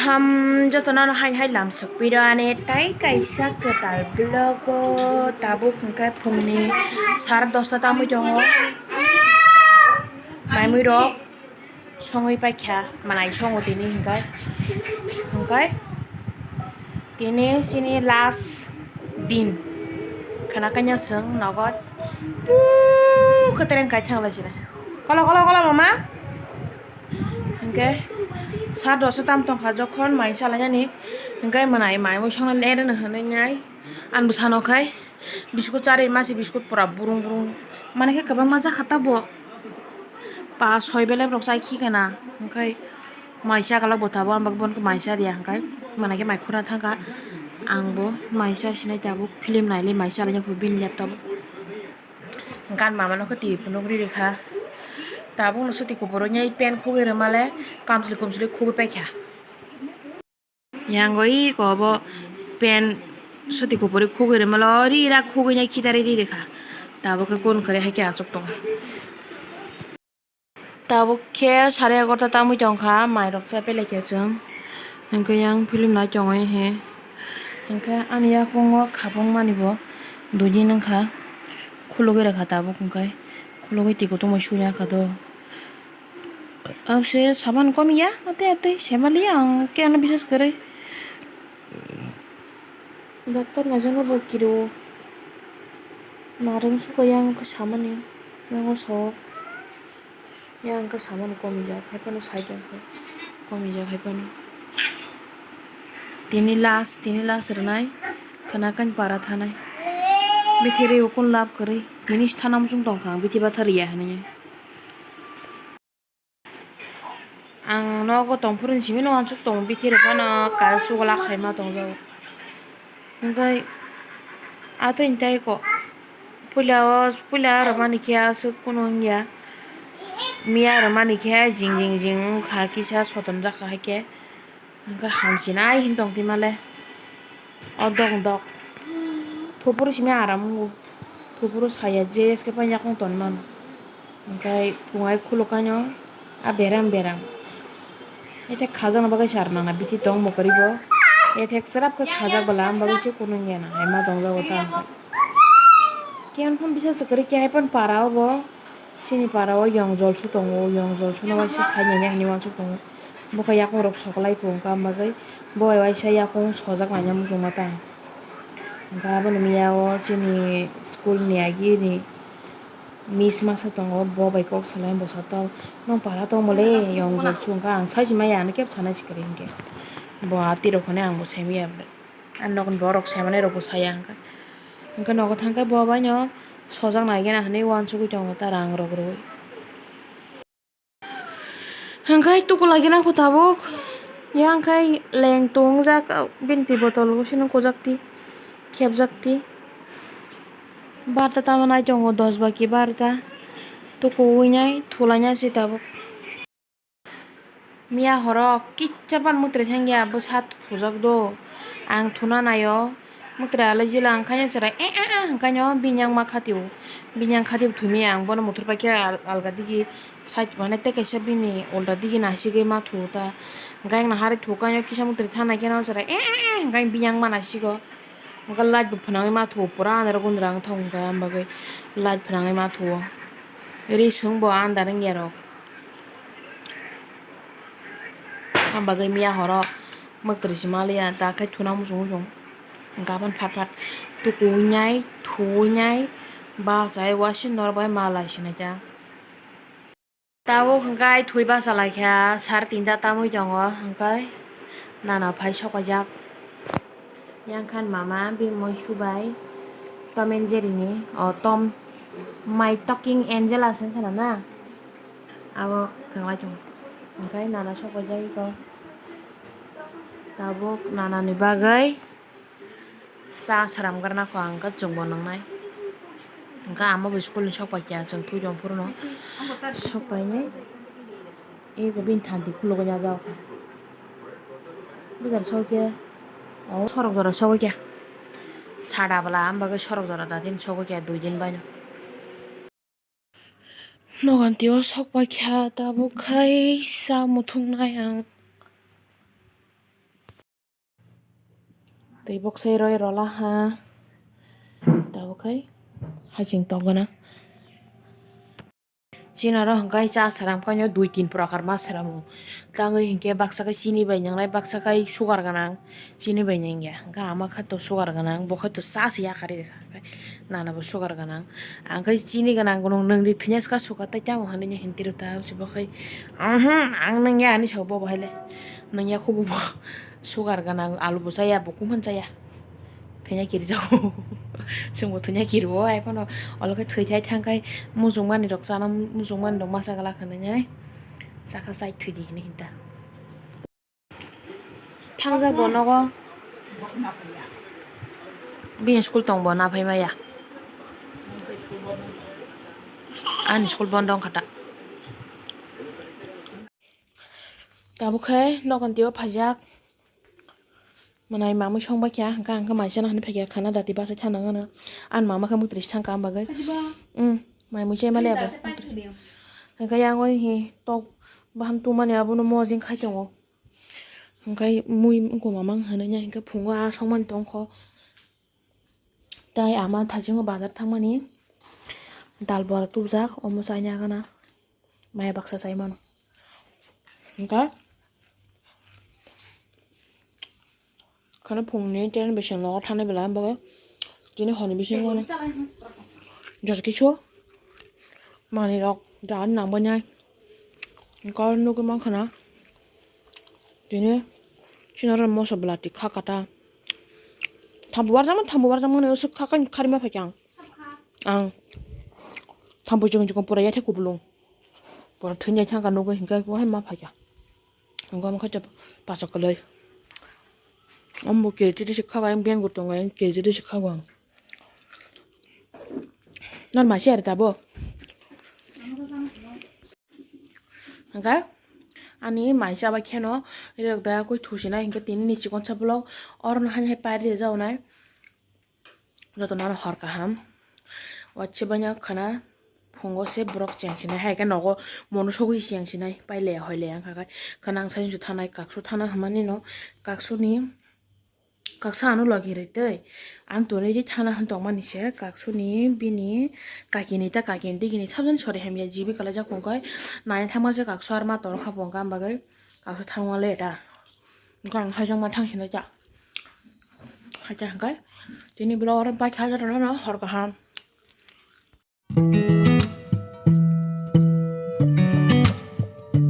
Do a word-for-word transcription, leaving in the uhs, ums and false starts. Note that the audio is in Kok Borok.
Ham jotono hai hai lam sokpiro ani tai kaisa kwtal vlog o tabuk hwnkhe phungni sar dosta tamwi tongo. Maimwi rok songwi paikha, manai songo tini hwnkhe, hwnkhe tini chini last din khwna kanya chwng nogo puu kwtereng kai thanglaisina. Kolo, kolo, kolo, mama. Hwnkhe sar dosta tam tongkha jokhon mai salainani, hwnkhe mwnai mai mui songna lereno hwnwi nai. Ang bwsano khai biskut charwi masi biskut pura burung burung. Mane khe kwbangma jakha ta bo. Pas soi belep rok chai khikha na. Hwnkhe mai chagalak bo tabuk, ang bagwi bono khe mai cha riya hwnkhe. Mane khe mai khurna thangkha. Ang bo mai cha sinai tabuk film nailai mai cha laina phuru bini laptop. Gan mama no khe twi phunuk ri rikha. Tabuk no suti kupuro nyai pen khugwi rwmale kamchwlwi kumchwlwi khugwi paikha. Yang o iko bo pen suti kupuri khugwi rwmalo ri rak khugwi nai khitari ri rikha. Tabuk khe kun kwrwi hai khe achuk tongo. Tabuk khe sare egarota tamwi tongkha, mairok cha pelaikha chwng. Hwnkhe yang film nai tongwi he. Hwnkhe ani yakungo khapang mani bo dui din wngkha. Khulugwi rwkha tabuk hwnkhe. Khulugwi twi kutung bai sui ya kha do. Abse saman komiya, ate ate semali ang khe ano bisas kwrwi. Doctor naijano bo kiro. Narwng suka yang khe samani, yango so. Yang khe samani komijak, hai phano sai tong khe. Komijak hai phano. Tini last, tini last rwnai. Khwna kani para thanai. Bithiri ukun lab kwrwi. Tini thana muchung tongkha ang, bithi bathar ya hinwi. Ang nogo tongphuru ni simi no uansuk tongo, bithi rok phano kaisa chugulak khaima tongjago. Hwnkhe atwi tei ko puila o, puila rwmani khe aswk kunu wngya. Miya rwmani khe jing jing jing wngkha, kisa sotonjak kha hai khe. Hwnkhe hamsinai hin tong twi male. O dok dok. Thupuru simi aram wngo. Thupuru saya je S K pai yakung ton mano. Hwnkhe phungai khuluk kaino a beram beram. Ete khajakna bagwi sar nangna bithi tong mwkari bo. Ete chwrap khe khajak bwla am bagwi se kunu wngya na hai ma tongjago ta hwnkhe. Khe ang phano bisa se kwrwi khe hai phano para o bo. Chini para o yong jolsu tongo, yong jolsu no waisa sai nai hinwi uansuk tongo. Bo khe yakung rok sokolai phuru wngkha, am bagwi bo bai waisa yakung sojak naina muchungma ta. Hwnkhe aboni miya o chini school ni agi ni miss masa tongo, bo bai kok salai bwsa tok, "Nwng para tongmole yong jolsu?" Hwnkhe ang sai se maya, ano kebo sanai se kwrwi hinkhe. Bo atwi rok hwnwi ang bo sai maya. Ang nokni borok saimanai rokbo saya hwnkhe. Hwnkhe nogo thangkhe bo baino sojak naigena hinwi uansugwi tongo ta rang rok rwui. Hwnkhe tuku lagina kho tabuk. Yang khai leng tongjak, bini twi botol gusino kujak ti, khepjak ti. Barta tamo nai tongo, dos baki barta. Tuku uinai thulaina se tabuk. Miya horo kisa ban mwtre thangya bwsa thujak do. Ang thuna naio. Mwtre alai jila ang khaino chwrai eh eh eh hwnkhaino bini yang ma khatio. Bini yang khatio thumia ang bono muthur paikhe al-, alga digi side mane tei kaisa bini ulta digi nasigwi ma thuo ta. Hwnkhe ang nahari thukaino kisa mwtre thana khe no chwrai eh eh eh hwnkhe bini yang ma nasigo. Hwnkhe light bo phwnangwi ma thuo pura andar gundra wngthok hwnkhe am bagwi light phwnangwi ma thuo. Ri swng bo andar wngya rok. Am bagwi miya horo mwktwrwi se maliya, ta khe thuna muchungwi tong. Hwnkhe aboni phat phat tukuinai, thuinai, bachai, wasing norok bai malai sinai ta. Tabuk hwnkhe thwi bachalaikha, sar tinta tamwi tongo, hwnkhe nana phai sokaijak. Yang khan mama bini moisu bai Tom and Jerry ni, o Tom, My Talking Angel aswk khana na, abo khanglai tongo. Hwnkhe nana sokaijak iko. Tabuk nana ni bagwi cha sram gra nang kho ang, hwnkhe chwng bo nang nai. Hwnkhe amo bai school ni sok pai kha, chwng thwi tong phuru no sok pai nai. Eko bini thanti khulugwi najak. Bwsar sokhe, o sorok jora sokhe. Sada bwla, am bagwi sorok jora da din sokhe dui din baino. Noganti o sok pai kha, tabuk khai sa muthung nai ang. Tei boksai roi rola ha. Tabuk khai haching tok gana. Chini oro hwnkhe cha sram khe dui tin prokar ma sramo. Tangwi hinkhe baksa khe chini bai nwngnai, baksa khe sugar gwnang, chini bai nwngya. Hwnkhe ama khe to sugar gwnang, bo khe to cha se yakarwi rwkha, hwnkhe nana bo sugar gwnang. Ang khe chini gwnang gwnang nwngdi thwnya swkha sukha tei tamo hwnwi hinwi rwkha, se bo khe, "Uhmm, ang nwngya," hinwi sa bo bo hai le. Nwngya khe bo bo sugar gwnang, alu bo chaya, bo kuphang chaya. Thwnya kirijago. Chwngbo thwnya kiriwo, ai phano olo khe thwi thai thang khai mujungmani rok chana, mujungmani rok masa glak hinwi nai. Chakha chai thwidi hinwi hinta. Thangjak bo nogo. Bini school tongbo na phai maya. Ani school bondo wngkha ta. Tabuk khe nogon tio phaijak. Mwnai mamwi song bai kha, hwnkhe ang khe mai chana hinwi phai kha khana dati bachai thana hwnwi. Ani mama khe mwtri se thang kha ang bagwi. Umm, mai mui chai mali abo. Hwnkhe yang oi hi tok baham tungmani abono mojeng khai tongo. Hwnkhe mui wngkha mama wng hinwi ya, hwnkhe phungo a songmani tongkho. Tai ama thaichungo bazar thangmani dal bora tubujak, omo chaina gana maya baksa chai mano. Hwnkhe kheno phungni ten bising nogo thani belai, hwnbago tini horni bisingo joto kisu manwirok da nang bainai. Hwnkhe nugwi mankha na tini chini oro moso bwlati kha kata. Thambo barjak mano, thambo barjak mano, aswk kha kha kharima phaikha ang. Ang thambo chikon chikon pura yathai kubulung. Pura thwini thangkha nugwi hinkhe bo hai ma phaikha. Hwnkhe omo khe paso kwlwi. Omo bo kiriti risi kha bai, ang beng bo tongo, ang kiriti risi kha bo ang. Nor masi ari tabo. Hwnkhe ani mai chabai kheno rirok da koi thusinai, hwnkhe tini ni chikonsa vlog orono hani hai pairi rijak nai. Jotono ano hor kaham. Waisa baino khwna phungo se borok cheng sinai, hai khe nogo mono sogwi cheng sinai, pai le hoi le wngkha khe. Khwna ang sai thanai kaksu thana hwnmani no kaksuni kaksa ano logi ri tei ang tonwi thana hwn tongmani se kaksuni bini kakini ta kakini digini sabjani sori hamya jibi kalaijak phungkhe nai thangma se kaksu arma torokha phungkha ang bagwi kaksu thangma le ta. Hwnkhe ang haijakma thang sinai ta. Haikhe hwnkhe tini vlog oro bai kha jotono hor kaham.